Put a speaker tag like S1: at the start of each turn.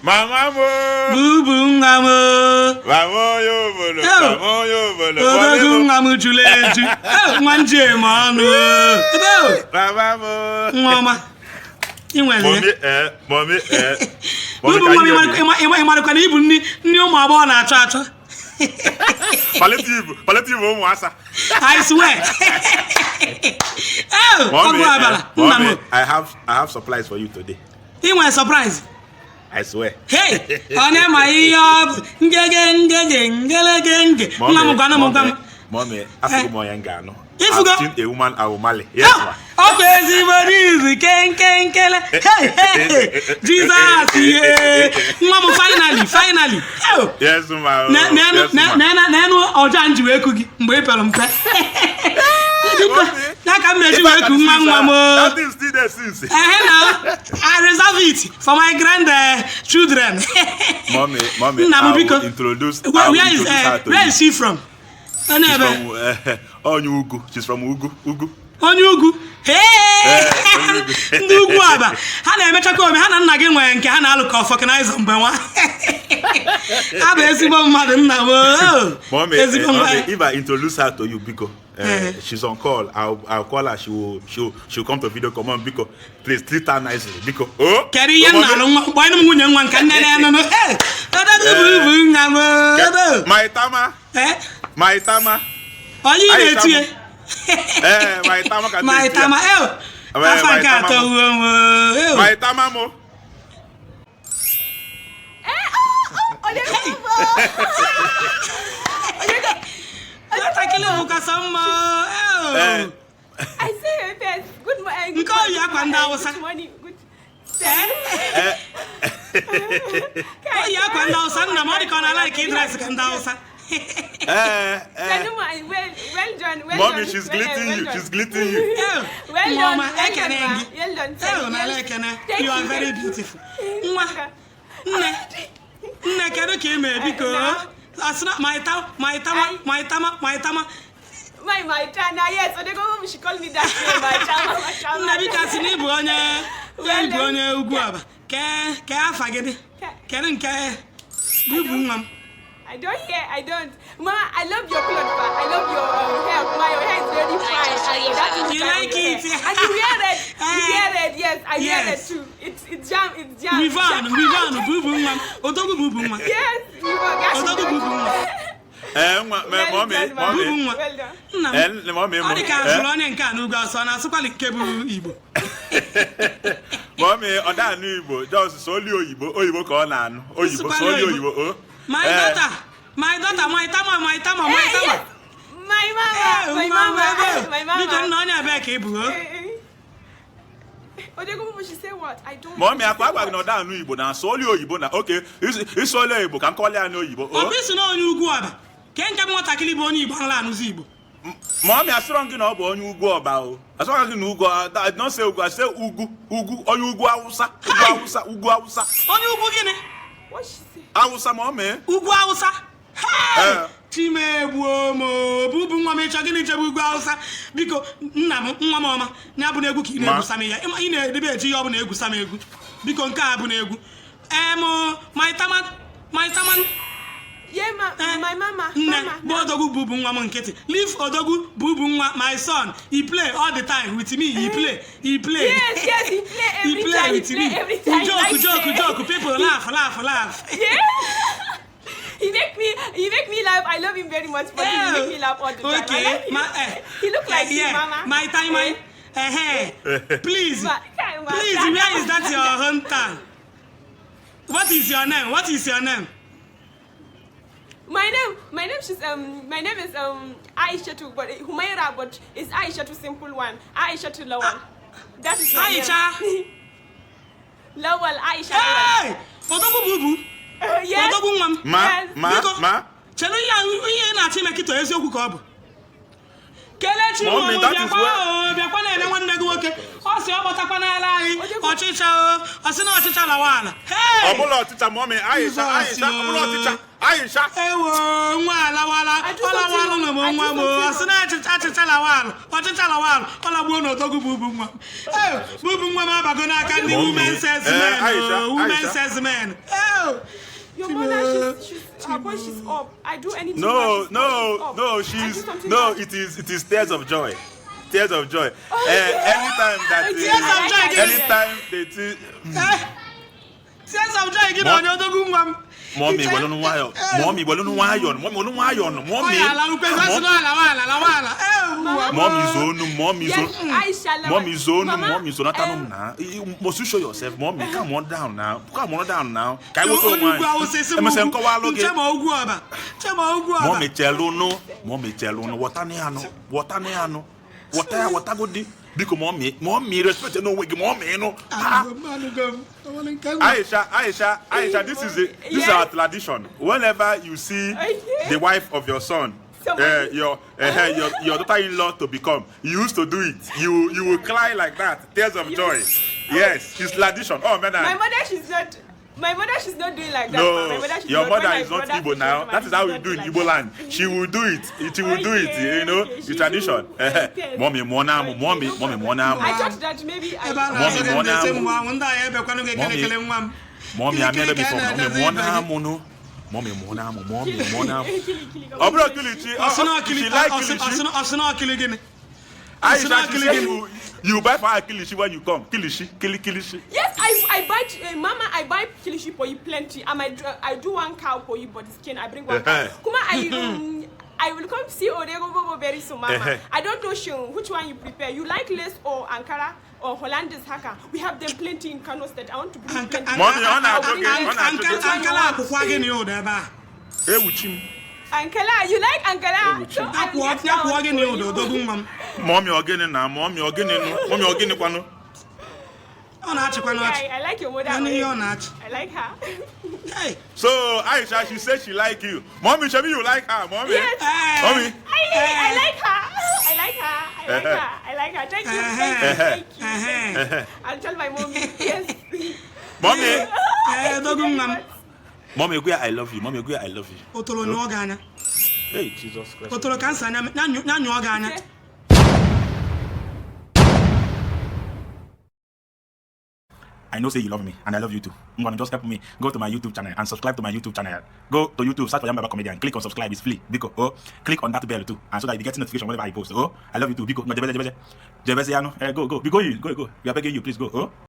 S1: Mama mo.
S2: Bubu ngamo.
S1: Mama onyeobodo. Mama onyeobodo.
S2: Odogwu ngamo chulechu. Nwanje manu.
S1: Mama mo.
S2: Ngoma. Inwele.
S1: Mommy.
S2: Bubu ngamo imarukwa na ibu nni ụmụ agbọghọ na-achọ achọ.
S1: Palliative ụmụ asa.
S2: I swear.
S1: Mommy, I have supplies for you today.
S2: You want a surprise?
S1: I swear.
S2: Hey, on my
S1: Mommy, ask me Yangano.
S2: If you
S1: I've seen a woman I will marry. Yes, ma.
S2: Okay, hey, Jesus, yeah. Mama, finally. Oh.
S1: Yes, ma.
S2: Nanu, Ojanji, we could be pelum.
S1: That is still there since.
S2: I reserve it for my grandchildren.
S1: Mommy, I will introduce her.
S2: Where is she from?
S1: She's from Odogwu. She's from Ugu.
S2: Odogwu. Hey! Ndugwu aba. Ha na-emecha ka ome ha na nna gị nwere nke ha na-alụ ka ọfọkanaịza mgbe nwa. Abụ ezigbo mmadụ nna m.
S1: Mommy, if I introduce her to you, because she's on call, I'll call her. She'll come to video command because please treat her nicely. Because
S2: kedu ihe nna alụ nwa gbanye m nwunye nwa nke nne na no.
S1: My tama.
S2: Onye na-etu ya?
S1: My tama ka
S2: my tama. Afa ka to wo.
S1: My tama mo.
S3: I say your best. Good morning.
S2: Nko ya kwa ndawusa.
S3: Good morning. Good.
S2: Ya kwa ndawusa na mari kona like dress ka ndawusa.
S3: Well done.
S1: Mommy, she's greeting you. She's greeting you.
S3: Well
S2: Mama,
S3: done.
S2: You are very beautiful. Nne kedu ka ime biko? Asna my tama.
S3: My tana, yes. Odogwu, she called me that name. My tama.
S2: Nne biko asini bụ onye ugwu aba. Ke afa gị. Kedu nke bubu nwa m.
S3: I don't. Ma, I love your clothes, I love your hair. Ma, your hair is very fine.
S2: You like it?
S3: And you wear it. You wear it, yes. I wear it too. It's jam.
S2: Move on. Bubu nwa m. Odogwu bubu nwa.
S3: Yes,
S2: Odogwu bubu nwa.
S1: Mommy.
S2: Ọ dị ka azụrụ onye nke a n'ugwu asọ na-asụkwali nke bụ Igbo.
S1: Mommy, ọ da anụ Igbo, just soli oyibo ka ọ na-anụ. Oyibo, soli oyibo.
S2: My daughter, my tama.
S3: My mama.
S2: Because no one back Igbo.
S3: Odogwu, she say what? I don't.
S1: Mommy, akwa no da anụ Igbo na soli oyibo na. Okay, is soli oyibo ka nkọli anụ oyibo.
S2: Obisi na onye ugwu aba. Ke nke bụ nwatakịrị bụ onye Igbo ala anụzi Igbo.
S1: Mommy, asịrọ gị na ọ bụ onye ugwu ọba o. Asịrọ gị na ugwu, I don't say ugwu, I say ugwu, onye ugwu Hausa, ugwu Hausa.
S2: Onye ugwu gịnị?
S3: What she say?
S1: Hausa, mommy.
S2: Ugwu Hausa. Chimegbuo mo, bubu nwa m ịchọ gịnị chebe ugwu Hausa. Biko, nna m, nwa m ọma, na abụ na egwu ka ị na-egwusa m ya. Ị na-edebe eji ya ọ bụ na egwusa m egwu. Biko nke a bụ na egwu. My tama.
S3: Yeah, my mama.
S2: Odogwu bubu nwa m nkịtị. Leave Odogwu bubu nwa, my son. He play all the time with me. He play.
S3: Yes, he play every time.
S2: With me.
S3: Every time.
S2: Joke. People laugh.
S3: Yeah. He make me laugh. I love him very much, but he make me laugh all the time.
S2: Okay.
S3: He look like you, mama.
S2: My time. Please, where is that your hometown? What is your name?
S3: My name is Aisha too, but Humaira, but it's Aisha too simple one. Aisha too Lawal. That is my
S2: Aisha.
S3: name. Lawal Aisha.
S2: Hey! Odogwu bubu.
S3: Yes.
S2: Odogwu nwa m.
S1: Ma.
S2: Chelu ihe na-achị mekito eziokwu ka ọ bụ. Kelechi mo bịakwa na-eme nwanne gị nwoke. Ọ sị ọ gbọtakwa n'ala anyị. Ọchịcha ọ sị na ọchịcha lawala.
S1: Ọ bụla ọchịcha mommy, Aisha, ọ bụla ọchịcha. Aisha.
S2: Ewo nwa alawala. Ọlawala na mo nwa mo. Ọ sị na ọchịcha lawala. Ọchịcha lawala. Ọlagbuo na Odogwu bubu nwa. Bubu nwa m abago n'aka ndị women salesmen. Oh.
S3: Your mother, she's her voice is up. I do anything.
S1: No,
S3: now,
S1: she's no. It is tears of joy. Tears of joy. Anytime that anytime they
S2: tears of joy again on Odogwu mom.
S1: Mommy, well on wire. Mommy, well on wire. Mommy, Mommy, so not now. You must show yourself, Mommy. Come on down now. Come on down now. Mommy, Chelono, what go di? Because mommy respect no way, mommy, no. Aisha, this is our tradition. Whenever you see the wife of your son, your daughter-in-law to become, you used to do it. You will cry like that, tears of joy. Yes, it's tradition. Oh, man.
S3: My mother, she's not doing like that.
S1: No,
S3: my mother,
S1: your mother is not Igbo now. That is how we do in Igbo land. She will do it. She will do it. You know, the tradition. Mommy, mona.
S3: I thought that maybe
S1: Mommy, I never before. Mommy, mona. Obro kilichi. Aisha, you buy for her kilishi when you come. Kilishi.
S3: Yes, I buy, Mama, I buy kilishi for you plenty. I do one cow for you, but the skin, I bring one cow. Kuma, I will come see Odogwu very soon, Mama. I don't know which one you prepare. You like lace or Ankara or Hollandaise haka? We have them plenty in Kano State. I want to bring plenty.
S1: Mommy,
S3: Ankara, you like Ankara? So
S1: Mommy,
S3: I like your mother. I like her.
S2: Hey.
S1: So Aisha, she said she like you. Mommy, show me you like her, Mommy.
S3: Yes.
S1: Mommy.
S3: I like her. Thank you. I'll tell my mom. Yes.
S1: Mommy. Mommy, I love you. Mommy, I love you.
S2: Otolo no ganya.
S1: Hey, Jesus Christ.
S2: Otolo cancer na ganya.
S1: I know say you love me, and I love you too. I'm gonna just help me go to my YouTube channel and subscribe to my YouTube channel. Go to YouTube, search for Yamba Comedian, click on subscribe, it's free. Because click on that bell too, and so that you get notification whenever I post. I love you too. Because go. We are begging you, please go.